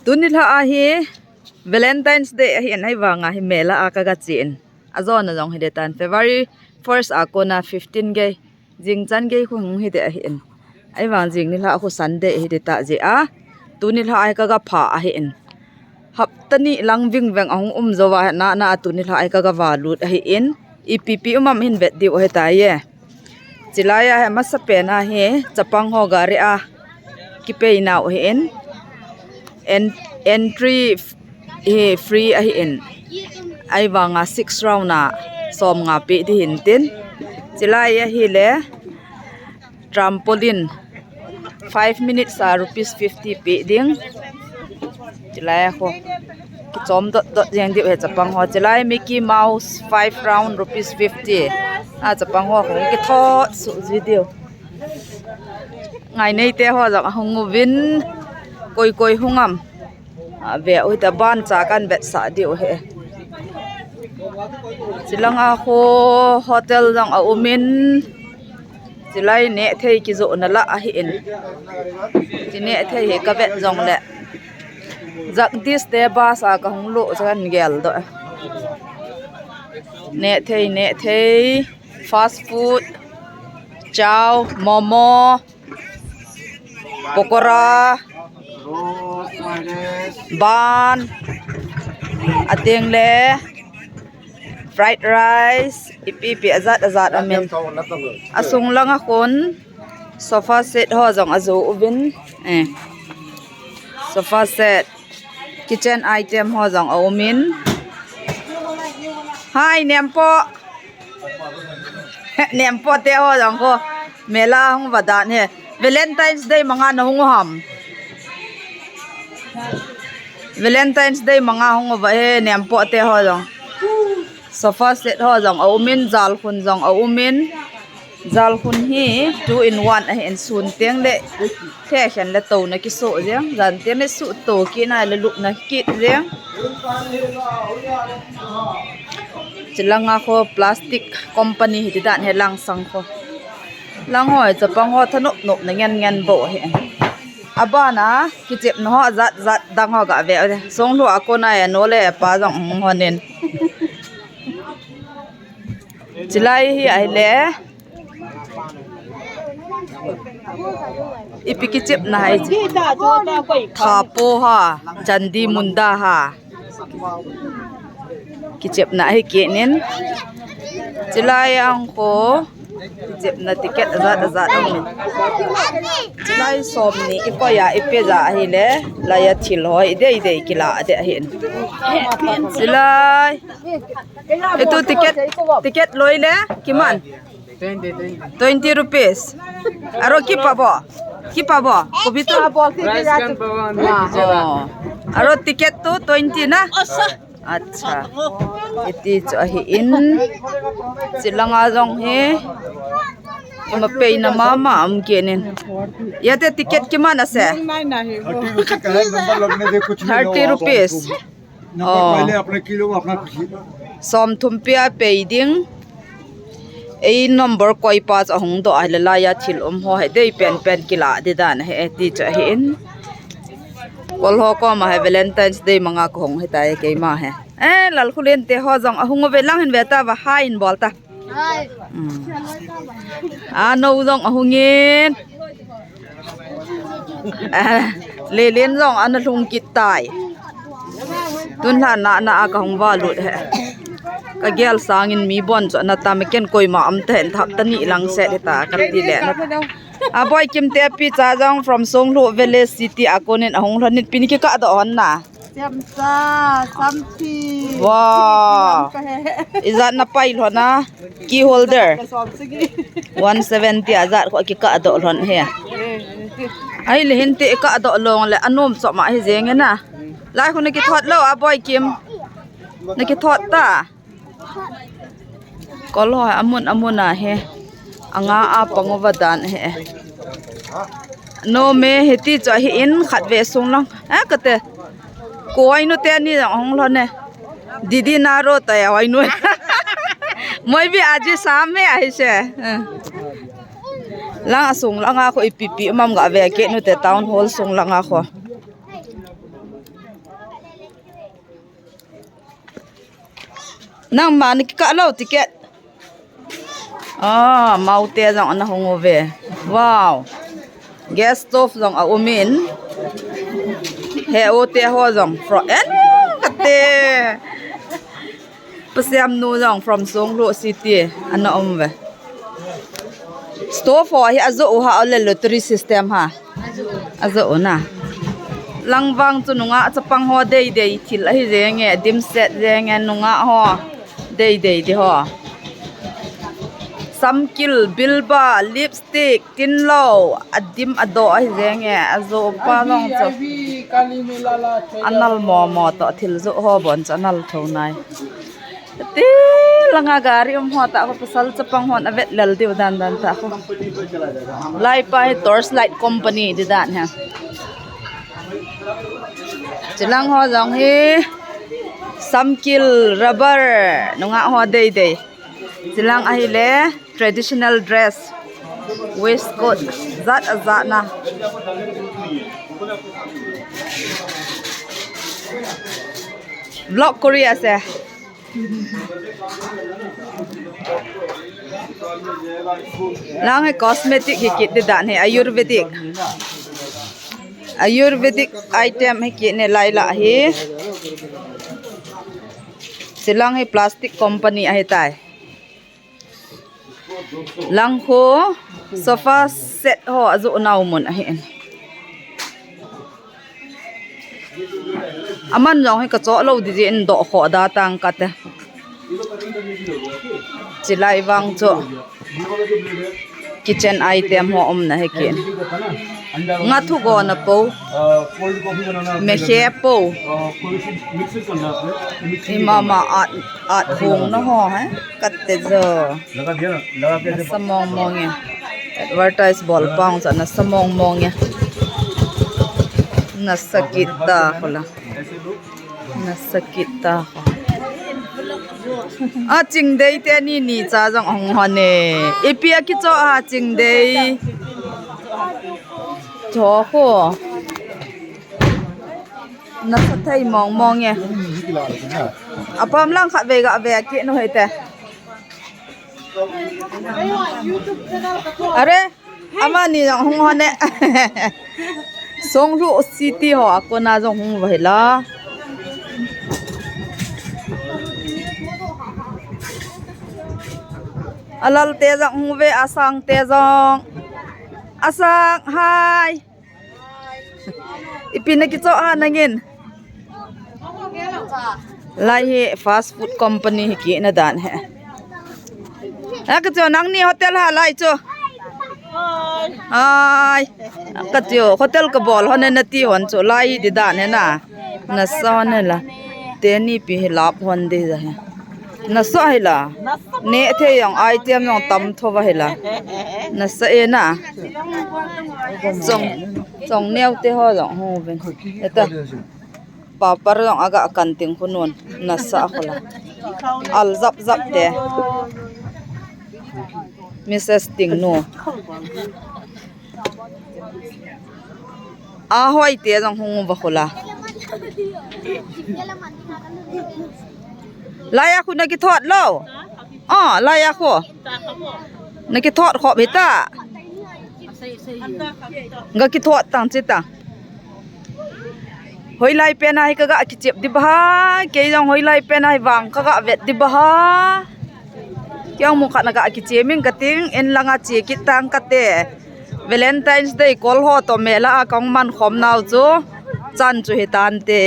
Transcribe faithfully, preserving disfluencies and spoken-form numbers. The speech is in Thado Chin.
Tuni lha a hi Valentine's Day ahi in, ahivanga hi mela a kaga che in. Ajona jong hi de tan February first a kona fifteen gei. Jingchan gei khu hung hi de ahi in. Ahivang jing ni lha khu Sunday hi de ta jeh a. Tuni lha a hi kaga pha ahi in. Hapta ni lang vingveng ahung um jou va na na a tuni lha a hi kaga valut ahi in. Ipi pi um am hin vet diu ahi tai e. Chilai a hi masapen a hi chapang ho gari a kipei nau ahi in. En-, entry f-, hi free ahi in. Ahivanga six round a som nga pe di hin tin. Chilai a hi le trampoline five minutes a rupees fifty pe ding. Chilai a ho. Kichom dot dot jeng diu hi chapang ho. Chilai Mickey Mouse five round rupees fifty. A chapang ho hung kithot suh ji diu. Ngainei te ho jong ahung uvin. Koi koi hung am. A ve u hita ban cha kan vetsah diu hi. Chilanga khu hotel jong a um in. Chilai neh thei kijoh na lah ahi in. Chi neh thei hi ka vet jong le. Jagdish te bus a ka hung lut cha kan gel doh. Neh thei, neh thei, fast food, chow, momo, pakora, ban, ateng le fried rice, ipi ipi ajat ajat amin. Asung langa khun sofa set ho jong ajo uvin. Eh. Sofa set. Kitchen item ho jong a um in. Hi, Nempo. Nempo te ho jong khu. Mela hung va dan hi. Valentine's Day manga na hung u ham. Valentine's Day manga hung u va hi Nempo te ho jong. Sofa set ho jong a um in, jal khun jong a um in. Jal khun hi two in one ahi in, sun teng le the khen le to na kiso jeng, jan teng le suh to kit na le lup na kit jeng. Chilanga khu plastic company hi ti dan hi lang sang khu. Lang ho hi chapang ho thanop nop na ngen ngen bou hi. Abana kichepna ho jat jat dang ho ga ve. Songlhu a kona e no le pa jong hung hon in. Chilai hi ahile. Ipi kichepna hai chi. Thapo ha, Chandi Munda ha. Kichepna hi kinin. Chilai ang ko. Kichepna ticket ajat ajat ang. Chilai som ni i ko ya i pe ja ahile. Laiya thil hoi dei dei kila de ahin. Chilai. Itu ticket, ticket loi le, kiman? Twenty, twenty. Twenty rupees. Aro kipa bo? Kipa bo? Kopi tu? Rice kan bawang. Oh. Aro ticket tu twenty na? Acha. Iti chu ahi in. Chilanga jong hi. Ima pei na mama am kenin. Yate ticket kiman ase? Thirty rupees ka hai, number lagane de kuch nahi. Thirty rupees. Number pehle apne kilo, apna kuch. Som thum pia pei ding. Ei number koi pa cha hung do ahile laiya thil um ho hi dei pen pen kila di dan hi ti cha hi in. Kol ho koma hi Valentine's Day manga ko hung hi tai keima hi. Eh, Lalkhulen te ho jong ahung ve lang hin ve ta va hai in bol ta. Hmm. A, no jong ahung in. A, Lelen jong ana lhung kit tai. Tun lha na na a ka hung va lut he. Ka gel sangin mi bon chu ana tam ken koima am ta hen thap ta ni lang se ta ka ti le na. A Boikim te pi cha jong from Songlhu Village City a konin ahung lhon in pin ki ka do hon na. Semsa, samthi. Wow. Ka he. Ijat na pai lhon a. Key holder. Ka som sigi. One seventy ajat ko ki ka do lhon he. Eh, eh. Ai le hin te ka do long le anom so ma hi jeng na. Lai khu na ki thot lo a Boikim. Na ki thot ta. Kol ho amun amun a he. Anga a pang uva dan he. No me he ti chu ahi in khat ve sung lang. A kate. Ko ai nu te ni jong hung lhon e. Didi na ro ta ya ai nu. Moi bi aji sam he ahi se. Lang a sung lang a ko ipi pi mam ga ve ke nu te town hall sung lang a ko. Nangma nakikah lou ticket. Ah, amaute jong ana hung uve. Wow. Gas stove jong aumin. He ute ho jong fro en kate. Pasiam nu jong from Songlhu City ana um uve. Stove ho hi ajo u ham, ole lottery system ham? Ajo u na. Langvang chu nungah chapang ho deidei thil ahi jenge, dimset jenge, nungah ho deidei di ho. Samkil, bilba, lipstick, tinlou, adim adoh ahi jenge, ajo u pa jong chu. Anal momo toh thil joh ho bon chu anal tho nai. Ti langa gari um ho tah khu pasal chapang hon avet lel diu dan dan tah khu. Laipa hi torch light company di dan hi. Chilang ho jong hi samkil, rubber, nungah ho deidei. Chilang ahile traditional dress, waistcoat, jat a jat na. Vlog Korea se. Lang hi cosmetic hi kit di dan hi, Ayurvedic. Ayurvedic item hi kit ne lai la hi. Chilang hi plastic company ahi tai. Lang khu sofa set ho ajoh nau mun ahi in. Aman jong hi kachoh lou di jeh in doh khoh da tang kate. Chilai vang chu kitchen item ho umna hi kit. Nga thu gona po. Mekhe po. Ima ma at, at hung na ho hai. Kate jo. Nasa mong mong e. Advertise bol pang sa nasa mong mong e. Nasa kit ta khu la. Nasa kit ta khu. A Chingdei teni ni cha jong hung hon e. Ipi a kichoh a Chingdei. Cho khu. Nasa thei mong mong e. Apam lang khat vei ga ve kit nu hite. Are, amani jong hung hon e. Songlhu City ho a kona jong hung uva hi la. Alal te jong hung uve, asang te jong. Asang, hai. Ipi na kichoh a nangin? Lai hi fast food company hi kit na dan hi. A ka chu nangni hotel ha lai chu. Hai. Ka chu hotel ka bol hon na ti hon chu lai hi di dan hi na. Nasa hon la. Teni pi hi lap hon di ja hi. Nasa hi la. Ne the jong item jong tam tho va hi la. Nasa e na. Chong, chong neo te ho jong ho ven. Eta. Papar jong aga kan ting khu nun. Nasa khu la. Al jap jap te. Missus Ting nu. A hoi te jong hung uva khu la. Lai a khu na kithot lou. A, lai a khu. Na kithot khop hita. Ga kithot tang chi ta. Hoilai pen a hi ka ga kichep di ba ha, kei jong hoilai pen a hi vang ka ga vet di ba ha. Kei jong mun khat na ga kichep min ka ting, in langa che kit tang kate. Valentine's Day kol ho toh mela a kong man khom nau chu, chan chu hi tante.